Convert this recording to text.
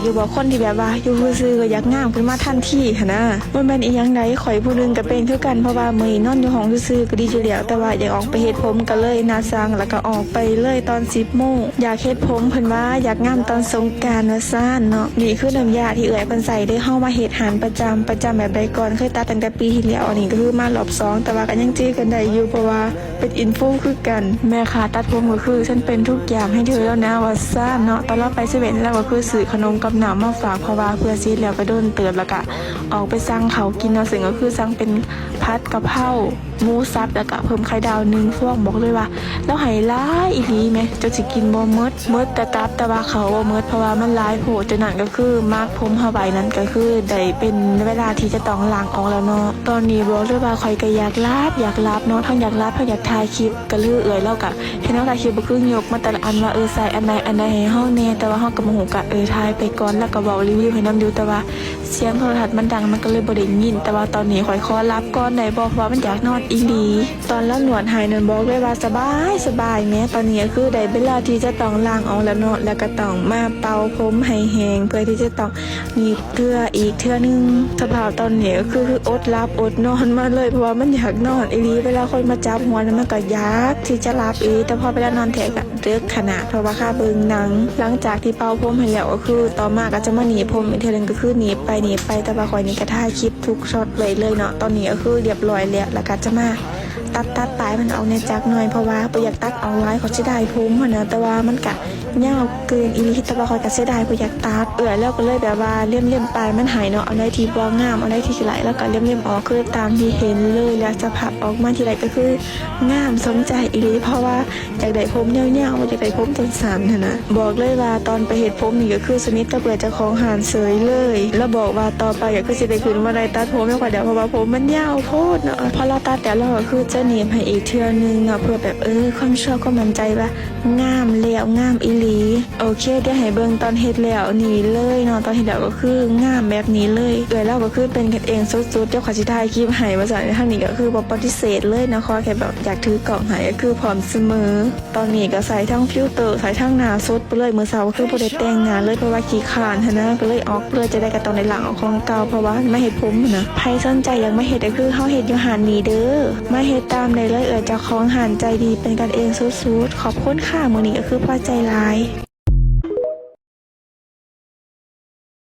ຢູ່ບໍ່ ຄົນທີ່ແບບວ່າຢູ່ຊື່ໆກໍຢາກງາມຂຶ້ນມາທັນທີຫັ້ນນະ. ບໍ່ແມ່ນອີ່ຫຍັງໃດ ຂ້ອຍຜູ້ໜຶ່ງກໍເປັນຄືກັນ ເພາະວ່າມື້ນີ້ນອນຢູ່ຫ້ອງຊື່ໆກໍດີຢູ່ແລ້ວ ແຕ່ວ່າຢາກອອກໄປເຮັດຜົມ ກໍເລີຍນັດສັ່ງ ແລ້ວກໍອອກໄປເລີຍຕອນສິບໂມງ. ຢາກເຮັດຜົມ ເພິ່ນວ່າຢາກງາມຕອນສົງການວ່າຊັ້ນເນາະ. ນີ້ຄືນ້ຳຢາທີ່ເອື້ອຍເພິ່ນໃສ່ເດ້ ເຮົາມາເຮັດຫັ້ນປະຈຳ ປະຈຳແບບໃດກ່ອນ ເຄີຍຕັດຕັ້ງແຕ່ປີທີ່ແລ້ວ ອັນນີ້ກໍຄືມາລອບສອງ ແຕ່ວ່າກໍຍັງຈື່ກັນໄດ້ຢູ່ ເພາະວ່າ ເປັນອິນຟູຄືກັນ. ແມ່ຄ້າຕັດຜົມກໍຄື "ສັນເປັນທຸກຢ່າງໃຫ້ເທີແລ້ວນະ" ວ່າຊັ້ນເນາະ. ຕອນລາວໄປເຊເວັ່ນ ລາວກໍຄືຊື້ຂະໜົມກັບນ້ຳມາຝາກ ເພາະວ່າເພື່ອຊິເຮັດແລ້ວກໍດົນເຕີບ ແລ້ວກໍອອກໄປສັ່ງເຂົ້າກິນເນາະ ເຊິ່ງກໍຄືສັ່ງເປັນຜັດກະເພົາໝູສັບ ແລ້ວກໍເພີ່ມໄຂ່ດາວໜຶ່ງຟອງ. ບອກເລີຍວ່າລາວໃຫ້ຫຼາຍອີ່ຫຼີແມ ຈົນຊິກິນບໍ່ໝົດ ໝົດແຕ່ກັບ ແຕ່ວ່າເຂົ້າບໍ່ໝົດ ເພາະວ່າມັນຫຼາຍໂພດ. ຈາກນັ້ນກໍຄືໝາກຜົມເຮົາໄວ້ນັ້ນ ກໍຄືໄດ້ເປັນເວລາທີ່ຈະຕ້ອງລ້າງອອກແລ້ວເນາະ. ຕອນນີ້ບອກເລີຍວ່າຂ້ອຍກໍຢາກຫຼັບ ຢາກຫຼັບເນາະ ທັງຢາກຫຼັບ ທັງຢາກຖ່າຍຄລິບ. ກໍຄືເອື້ອຍລາວກະເຫັນເຮົາຖ່າຍຄລິບ ກໍຄືຍົກມາແຕ່ລະອັນວ່າ ເອີ ໃສ່ອັນໃດອັນໃດໃຫ້ເຮົາແດ່ ແຕ່ວ່າເຮົາກໍບໍ່ຮູ້ ກະ ເອີ ຖ່າຍໄປກ່ອນ ແລ້ວກໍເວົ້າຣີວິວໃຫ້ນຳຢູ່ ແຕ່ວ່າສຽງໂທລະທັດມັນດັງ ມັນກໍເລີຍບໍ່ໄດ້ຍິນ. ແຕ່ວ່າຕອນນີ້ຂ້ອຍຂໍຫຼັບກ່ອນໄດ້ບໍ່ ເພາະວ່າມັນຢາກນອນອີ່ຫຼີ. ຕອນລາວນວດໃຫ້ນັ້ນ ບອກເລີຍວ່າສະບາຍ ສະບາຍແໝ. ຕອນນີ້ກໍຄືໄດ້ເວລາທີ່ຈະຕ້ອງລ້າງອອກແລ້ວເນາະ ແລ້ວກໍຕ້ອງມາເປົ່າຜົມໃຫ້ແຫ້ງ ເພື່ອທີ່ຈະຕ້ອງ ໜີບເທື່ອອີກເທື່ອໜຶ່ງ. ສະພາບຕອນນີ້ກໍຄື ຄືອົດຫຼັບອົດນອນມາເລີຍ ເພາະວ່າມັນຢາກນອນອີ່ຫຼີ. ເວລາຄົນມາຈັບຫົວນະ ມັນກໍຢາກທີ່ຈະຫຼັບອີ່ຫຼີ ແຕ່ພໍເວລານອນແທ້ກໍເດິກຂະໜາດ ເພາະວ່າຄາເບິ່ງໜັງ. ຫຼັງຈາກທີ່ເປົ່າຜົມໃຫ້ແລ້ວ ກໍຄືຕໍ່ມາກໍຈະມາໜີບຜົມອີກເທື່ອໜຶ່ງ ກໍຄືໜີບໄປໜີບໄປ ແຕ່ວ່າຂ້ອຍນີ້ກໍຖ່າຍຄລິບທຸກຊັອດໄວ້ເລີຍເນາະ. ຕອນນີ້ກໍຄືຮຽບຮ້ອຍແລ້ວ ແລ້ວກໍຈະມາຕັດ ຕັດປາຍມັນອອກແດ່ຈັກໜ່ອຍ ເພາະວ່າບໍ່ຢາກຕັດອອກຫຼາຍ ຂ້ອຍເສຍດາຍຜົມຫັ້ນນະ ແຕ່ວ່າມັນກະ ຍາວເກີນອີ່ຫຼີ ແຕ່ວ່າຂ້ອຍກໍເສຍດາຍ ບໍ່ຢາກຕັດ. ເອື້ອຍລາວກໍເລີຍແບບວ່າເລັມໆປາຍມັນໃຫ້ເນາະ ອັນໃດທີ່ບໍ່ງາມ ອັນໃດທີ່ຫຼາຍ ລາວກໍເລັມໆອອກ ຄືຕາມທີ່ເຫັນເລີຍ. ແລ້ວສະພາບອອກມາທີ່ໄດ້ກໍຄືງາມສົມໃຈອີ່ຫຼີ ເພາະວ່າຢາກໄດ້ຜົມຍາວໆ ບໍ່ຢາກໄດ້ຜົມສັ້ນໆຫັ້ນນະ. ບອກເລີຍວ່າຕອນໄປເຮັດຜົມນີ້ກໍຄືສະໜິດກັບເອື້ອຍເຈົ້າຂອງຮ້ານເສີຍເລີຍ. ລາວບອກວ່າຕໍ່ໄປກໍຄືຊິໄດ້ຂຶ້ນມາໄລ່ຕັດຜົມນຳຂ້ອຍແລ້ວ ເພາະວ່າຜົມມັນຍາວໂພດເນາະ. ພໍລາວຕັດແລ້ວ ລາວກໍຄືຈະໜີບໃຫ້ອີກເທື່ອໜຶ່ງເນາະ ເພື່ອແບບ ເອີ ຄວາມເຊື່ອ ຄວາມໝັ້ນໃຈວ່າ ງາມແລ້ວ ງາມອີ່ຫຼີ. ໂອເຄ ດຽວໃຫ້ເບິ່ງຕອນເຮັດແລ້ວນີ້ເລີຍເນາະ. ຕອນເຮັດແລ້ວກໍຄືງາມແບບນີ້ເລີຍ. ເອື້ອຍລາວກໍຄືເປັນກັນເອງສຸດໆ. ດຽວຂ້ອຍຊິຖ່າຍຄລິບໃຫ້ວ່າຊັ້ນ. ທາງນີ້ກໍຄືບໍ່ປະຕິເສດເລີຍເນາະ ຂໍແຄ່ແບບຢາກຖືກ້ອງໃຫ້ ກໍຄືພ້ອມສະເໝີ. ຕອນນີ້ກໍໃສ່ທັງຟິວເຕີ ໃສ່ທັງໜ້າສົດໄປເລີຍ. ມື້ເຊົ້າກໍຄືບໍ່ໄດ້ແຕ່ງໜ້າເລີຍ ເພາະວ່າຂີ້ຄ້ານຫັ້ນນະ ກໍເລີຍອອກເລີຍ. ຈັ່ງໃດກໍຕ້ອງໄດ້ລ້າງອອກຂອງເກົ່າ ເພາະວ່າມາເຮັດຜົມຫັ້ນນະ. ໃຜສົນໃຈຢາກມາເຮັດ ກໍຄືເຮົາເຮັດຢູ່ຮ້ານນີ້ເດີ ມາເຮັດຕາມໄດ້ເລີຍ. ເອື້ອຍເຈົ້າຂອງຮ້ານໃຈດີ ເປັນກັນເອງສຸດໆ. ຂອບຄຸນຄ່ະ ມື້ນີ້ກໍຄືພໍໃຈຫຼາຍ.